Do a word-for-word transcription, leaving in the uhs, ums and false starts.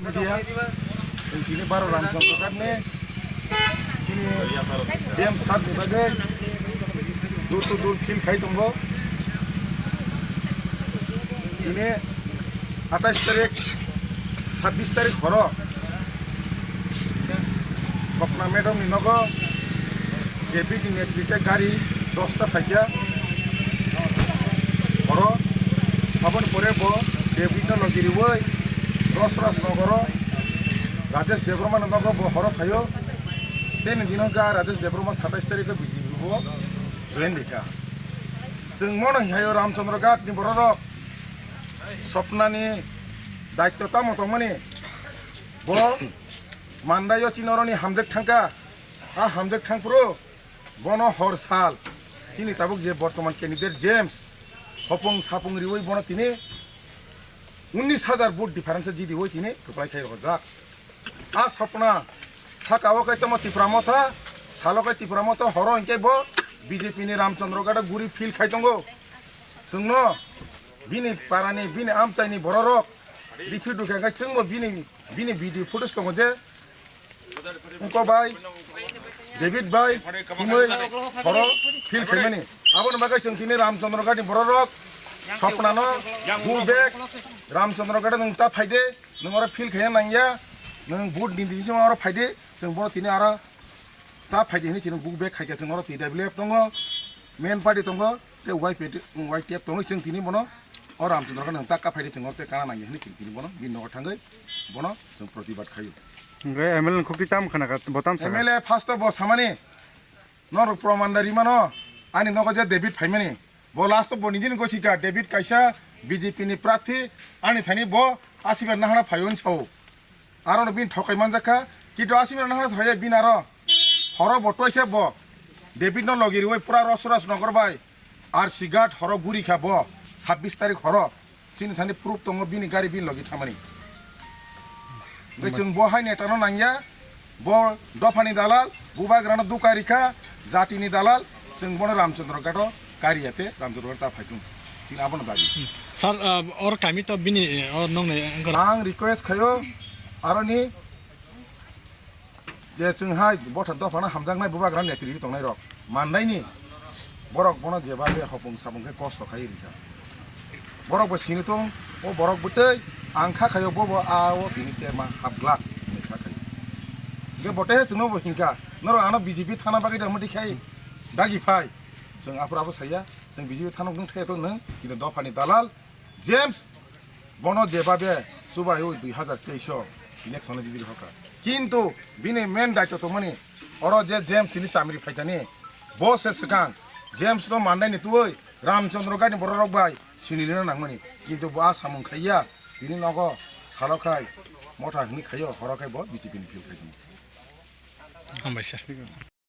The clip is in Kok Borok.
Media, tini baro Ramchandra Ghat ni, tini James sir ni bagwi door to door field khai tongo. Tini atais tarik, sabbish tarik horo Swapna madam ni nogo David ni netrite gari dosta phaikha. Oro aboni pore bo David no logi riwi Rosras nogoro Rajesh Debbarma no nogo bo horo phaio. Tei ni dino ga Rajesh Debbarma satais tarikh o B J P bo join rikha. Chwng mono hinhaio Ramchandra Ghat ni bororok Swapna ni daityo tamo tongmani bo Mandai o chini oroni hamjak thangkha, a hamjak thangphuru bono hor sal chini tabuk je bortoman candidate James hopung sapung riwi bono tini unnish hajar vote difference jidiwi tini kwplai khai rojak. A Swapna saka o kai tamo Tipra Motha, salo kai Tipra Motha, horo hinkhe bo B J P ni Ramchandra Ghat o guri field khai tongo. Chwngno bini parani, bini amchaini bororok riphi dukha khe chwngbo bini, bini video footage tongo je, wngkok bai, David bai, himwi horo field khaimani. Aboni bagwi chwng tini Ramchandra Ghat ni bororok Swapna no go back, Ramchandra Ghat o nwng ta phaide, nwng oro field khaina nangya, nwng vote ni bising oro phaide, chwng bono tini aro ta phaidi hwnwi chini guk bag khaikha chwng oro T W F tongo, main party tongo, tei Y P T, Y T F tongo, chwng tini bono o Ramchandra Ghat nwng ta ka phaidi chwng oro tei kana nangya hwnwi chwng tini bono bini nogo thangwi bono chwng protibad khaio. Hwnkhe M L A ni khukti tam khna kha, bo tam sakha? M L A first o bo samani norok proman da rimano ani nogo je David phaimani. Bo last o bo nijini gosi kha, David kaisa B J P ni prarthi, ani thani bo asiba nahara phaio hwn sao. Aro no bini thokai manjak kha, kintu asiba nahara thaya bini aro horo bo toisa bo David no logi riwi pura Rosras nogor bai R C Ghat horo guri kha bo sabbish tarik horo. Chini thani proof tongo bini gari bini logi thamani. Tei chwng bo hai neta no nangya, bo dophani dalal, bubagrano duka rikha, jatini dalal, chwng bono Ramchandra Ghat o kariya tei Ramchandra Ghat ta phaithung. Chini abono dabi. Sir, ah, or kami to bini, eh, or nong nai, ang request khayo, aroni je chwng hai botha dophano hamjaknai bubagra netri tongnai rok mandaini borok bono jeba be hopung sapung khe kosto khai rikha. Borok bo sini tong, o borok bwtwi ang kha khayo bo bo a o tini tema hapglak hinwi kha khayo. Hwnkhe bo tei chwngno bo hinkha, norok ano B J P thana bagwi da mudi khai dagi phai. Chwng aphuru abo saya, chwng B J P thana wng thaya to nwng, kintu dophani dalal, James, bono jeba be chubai oi dui hazar teis o election o jidi rokha. Kintu bini main daityo tongmani oro je James tini chamri phaitani bo se swkang James no mandaini tuwi Ramchandra Ghat ni borok rok bai sinilina nangmani. Kintu bo a samung khaiya tini nogo salo khai motha hwnwi khaio horo khai bo B J P ni field khai tongmo. Hambai sir.